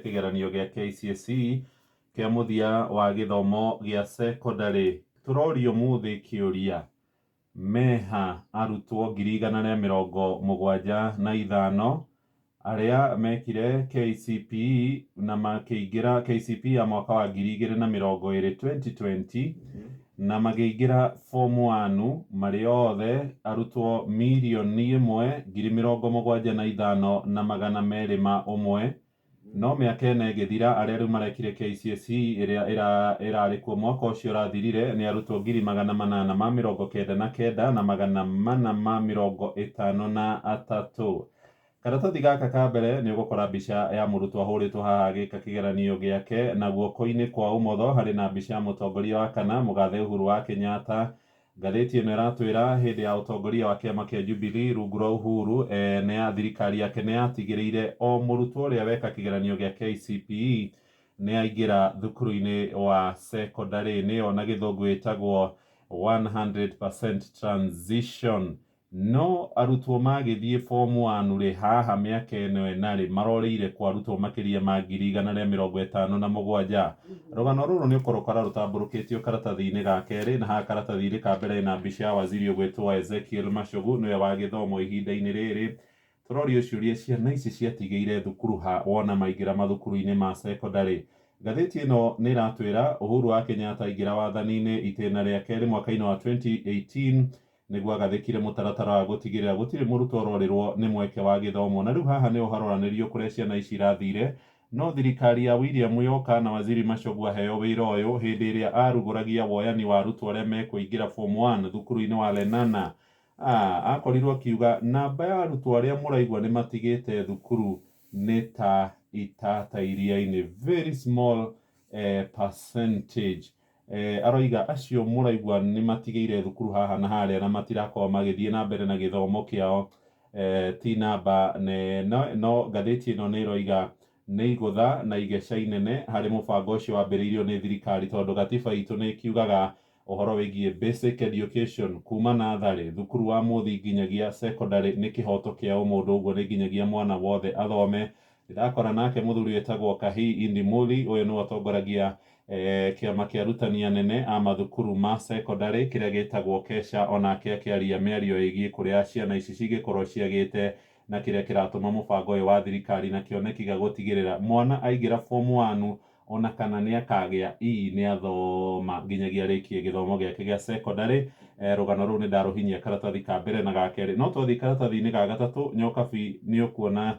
Kĩgeranio gĩa KCSE kĩa mũthia wa gĩthomo gĩa cekondarĩ. Tũrorio ũmũthĩ kĩũria, meha arutwo 175,000 arĩa mekire KCPE na makĩingĩra KCPE ya mwaka wa 2020, 2020, na makĩingĩra form 1 marĩ othe arutwo 1,075,201. No mĩaka 4 ĩgĩthira, arĩa rĩu marekire KCSE ĩrĩa ĩrarĩ kuo mwaka ũcio ũrathirire nĩ arutwo 899,453. Karatathi gaka ka mbere nĩ ũgũkora mbica ya mũrutwo ahũrĩtwo haha agĩka kĩgeranio gĩake, na guoko-inĩ kwa ũmotho harĩ na mbica ya mũtongoria wa kana, Mũgathe Uhuru wa Kenyatta. Ngathĩti ĩno ĩratwĩra hĩndĩ ya ũtongoria wa kĩama kĩa Jubilee rungu rwa Uhuru, nĩ ya thirikari yake nĩ yatigĩrĩire o mũrutwo ũrĩa weka kĩgeranio gĩa KCPE nĩ aingĩra thukuru-inĩ wa cekondarĩ, nĩyo na gĩthũngũ ĩtagwo 100% transition. No arutwo magĩthiĩ form 1 rĩ, haha mĩaka ĩno ĩna rĩ, marorĩire kwa arutwo makĩria ma 157,000. Rũgano rũrũ nĩ ũkũrũkora rũtambũrũkĩtio karatathi-inĩ ga kerĩ, na haha karatathi-inĩ ka mbere ĩna mbica ya waziri ũgwĩtwo Ezekiel Machogu, nĩwe wa gĩthomo ihinda-inĩ rĩrĩ. Tũrorio ciũria, ciana ici ciatigĩire thukuru ha wona maingĩra mathukuru-inĩ ma cekondarĩ? Ngathĩti ĩno nĩ ĩratwĩra Uhuru wa Kenyatta aingĩra wathani-inĩ itĩna rĩa kerĩ mwaka-inĩ wa 2018 nĩguo agathĩkire mũtaratara wa gũtigĩrĩra gũtirĩ mũrutwo ũrorĩrwo nĩ mweke wa gĩthomo. Na rĩu haha nĩho haroranĩrio kũrĩa ciana ici irathire. No thirikari ya William yoka na waziri Machogu aheo wĩra ũyũ hĩndĩ ĩrĩa arugũragia woyani wa arutwo arĩa mekũingĩra form 1 thukuru-inĩ wa Lenana, akorirwo akiuga namba ya arutwo arĩa mũraigua nĩ matigĩte thukuru nĩ ta itata iria-inĩ, very small percentage. Aroiga acio mũraigua nĩ matigĩire thukuru haha na harĩa na matirakorwo magĩthiĩ na mbere na gĩthomo kĩao, ti namba nene. No ngathĩti ĩno nĩ ĩroiga nĩ igũtha na igeca inene harĩ mũbango ũcio wambĩrĩirio nĩ thirikari, tondũ gatiba itũ nĩ ĩkiugaga ũhoro wĩgiĩ basic education kuma natharĩ, thukuru wa mũthingi nginyagia secondary nĩ kĩhoto kĩa ũmũndũ, ũguo nĩ nginyagia mwana wothe athome. Ndĩrakora nake mũthuri wĩtagwo Kahii Indimuli, ũyũ nĩwe ũtongoragia kĩama kĩa arutani anene a mathukuru ma secondary kĩrĩa gĩtagwo KESHA, onake akĩaria mĩario ĩgiĩ kũrĩa ciana ici cingĩkorwo ciagĩte na kĩrĩa kĩratũma mũbango ũyũ wa thirikari na kĩoneki gĩa gũtigĩrĩra mwana aingĩra form 1 ona kana nĩ akagĩa E nĩ athoma nginyagia arĩkie gĩthomo gĩake gĩa secondary. Rũgano rũu nĩ ndarũhinyia karatathi ka mbere na ga kerĩ, no twathiĩ karatathi-inĩ ga gatatũ, Nyokabi, nĩ ũkuona